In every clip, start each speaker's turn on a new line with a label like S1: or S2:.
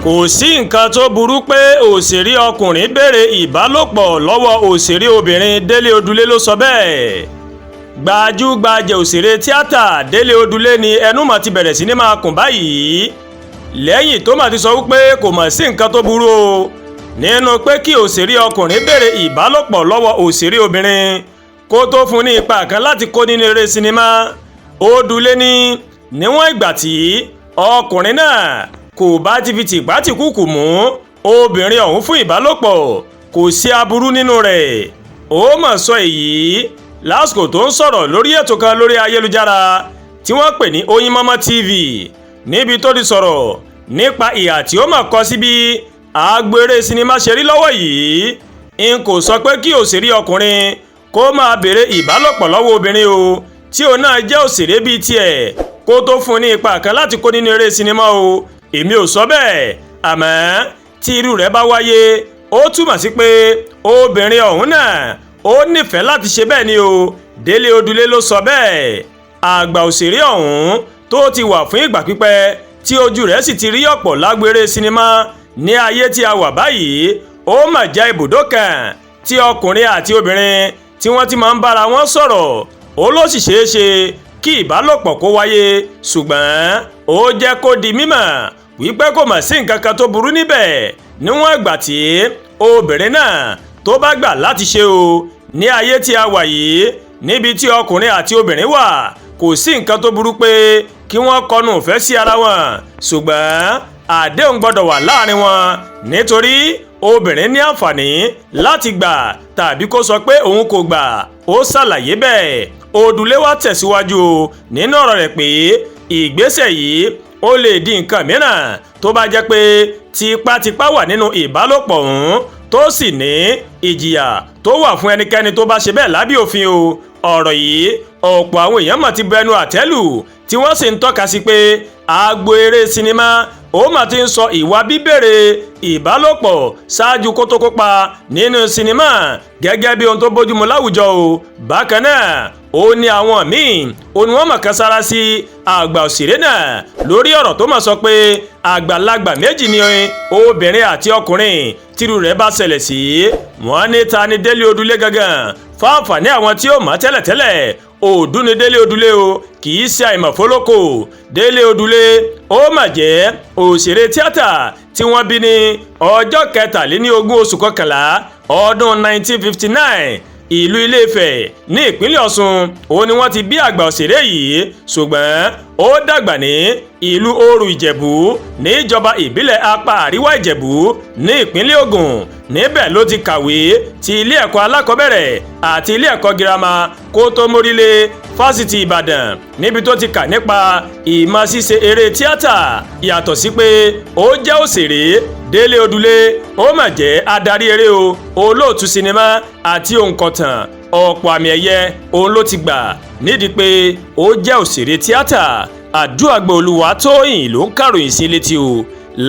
S1: Kò sí nǹkan tó burú pé òṣèré ọkùnrin béèrè ìbálòpọ̀ lọ́wọ́ òṣèré obìnrin, Délé Odùlé ló sọ bẹ́ẹ̀. Gbajúgbajà òṣèré tíátà Délé Odùlé ni ẹnu mọ̀ ti bẹ̀rẹ̀ sí ní máa kùn báyìí lẹ́yìn tó mà ti sọ wípé kò mọ̀ sí nǹkan tó burú o nínú pé kí òṣèré ọkùnrin béèrè ìbálòpọ̀ lọ́wọ́ òṣèré obìnrin kó tó fún ní ipa kan láti kó nínú eré sinimá. Odùlé ní níwọ̀n ìgbà tí ọkùnrin náà kò bá ti fi tìpátìkúùkù mú obìnrin ọ̀hún fún ìbálòpọ̀, kò sí aburú nínú rẹ̀. Ó mà sọ èyí lásìkò tó ń sọ̀rọ̀ lórí ètò kan lórí ayélujára tí wọ́n pè ní Oyinmomo TV, níbi tó ti sọ̀rọ̀ nípa ìhà tí ó mà kọ sí bí agbo eré sinimá ṣe rí lọ́wọ́ yìí. N kò sọ pé kí òṣèré ọkùnrin kó máa béèrè ìbálòpọ̀ lọ́wọ́ obìnrin o tí òun náà jẹ́ òṣèré bíi tiẹ̀ kó tó fún ní ipa kan láti kó nínú eré sinimá o. Èmi ò sọ bẹ́ẹ̀, àmọ́ tí irú rẹ̀ bá wáyé, ó túmọ̀ sí pé obìnrin ọ̀hún náà ó nífẹ̀ẹ́ láti ṣe bẹ́ẹ̀ ni o. Délé Odùlé ló sọ bẹ́ẹ̀. Àgbà òṣèré ọ̀hún tó ti wà fún ìgbà pípẹ́, tí ojú rẹ̀ sì ti rí ọ̀pọ̀ lágbo eré sinimá ní ayé tí a wà báyìí, ó mà jẹ́ ibùdó kan tí ọkùnrin àti obìnrin tí wọ́n ti máa ń bára wọn sọ̀rọ̀. Ó ló sì ṣeé ṣe kí ìbálòpọ̀ kó wáyé, ṣùgbọ́n ó jẹ́ kó di mímọ̀ wípé kò mà sí nǹkan kan tó burú níbẹ̀ níwọ̀n ìgbà tí obìnrin náà tó bá gbà láti ṣe o. Ní ayé tí a wà yìí, níbi tí ọkùnrin àti obìnrin wà, kò sí nǹkan tó burú pé kí wọ́n kọnu ìfẹ́ sí ara wọn, ṣùgbọ́n àdéhùn gbọ́dọ̀ wà láàrin wọn, nítorí obìnrin ní àǹfààní láti gbà tàbí kó sọ pé òun kò gbà. Ó ṣàlàyé bẹ́ẹ̀. Odùlé wá tẹ̀síwájú nínú ọ̀rọ̀ rẹ̀ pé ìgbésẹ̀ yìí ó lè di nǹkan mìíràn tó bá jẹ́ pé tipátipá wà nínú ìbálòpọ̀ ọ̀hún, tó sì ní ìjìyà tó wà fún ẹnikẹ́ni tó bá ṣe bẹ́ẹ̀ lábẹ́ òfin o. Ọ̀rọ̀ yìí, ọ̀pọ̀ àwọn èèyàn mà ti bẹnu àtẹ́lù, tí wọ́n sì ń tọ́ka sí pé agbo eré sinimá ó mà ti ń sọ ìwà bíbèrè ìbálòpọ̀ ṣáájú kó tó kópa nínú sinimá gẹ́gẹ́ bí ohun tó bójúmu láwùjọ o. Bákan náà, ó ní àwọn míì ó ní wọ́n mọ̀ kan sára sí àgbà òṣèré náà lórí ọ̀rọ̀ tó mọ̀ sọ pé àgbàlagbà méjì ni obìnrin àti ọkùnrin tírú rẹ̀ bá ṣẹlẹ̀ sí. Wọ́n ní ta ni Délé Odùlé gangan? Fáǹfààní àwọn tí ó mọ̀ tẹ́lẹ̀tẹ́lẹ̀, òdú ni Délé Odùlé o, kì í ṣe àìmọ̀fólókò. Délé Odùlé ó mà jẹ́ òṣèré tíátà tí wọ́n bí ní ọjọ́ 23 oṣù kọkànlá ọdún 1959. Ìlú Ilé-Ifẹ̀ ní ìpínlẹ̀ Ọ̀ṣun òun ni wọ́n ti bí àgbà òṣèré yìí, ṣùgbọ́n ó dàgbà ní ìlú Òru Ìjẹ̀bú, níjọba ìbílẹ̀ apá àríwá Ìjẹ̀bú ní ìpínlẹ̀ Ògùn. Níbẹ̀ ló ti kàwé ti ilé ẹ̀kọ́ alákọ̀ọ́bẹ̀rẹ̀ àti ilé ẹ̀kọ́ girama kó tó mórílé Fásitì Ìbàdàn, níbi tó ti kà nípa ìmọ̀ ṣíṣe eré tíátà. Yàtọ̀ sí pé ó jẹ́ òṣèré, Délé Odùlé ó mà jẹ́ adarí eré o, olóòtú sinimá àti òǹkọ̀tàn. Ọ̀pọ̀ àmì ẹ̀yẹ òun ló ti gbà nídìí pé ó jẹ́ òṣèré tíátà. Àdúràgbà Olúwatóyìn ló ń kàròyìn sí létí o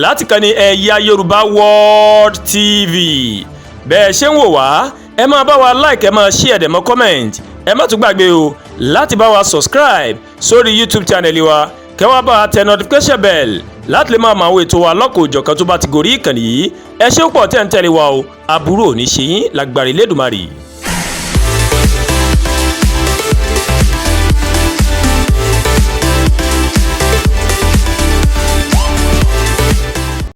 S1: láti kàn ní Ẹ̀yà Yorùbá World TV. Bẹ́ẹ̀ ṣe ń wò wá, ẹ máa bá wa like, ẹ máa share, dẹ̀ mọ́ comment. Ẹ má tún gbàgbé o láti bá wa subscribe sórí YouTube channel wa, kẹ́ wá bá wa tẹ notification bell láti lè máa mọ àwọn ètò wa lọ́kọ̀ òjọ̀kan tó bá ti gorí ìkànnì yìí. Ẹ ṣé pọ̀ tẹ́ ń tẹ̀lé wa o. Aburú ò ní ṣe yín lágbára Elédùmarè.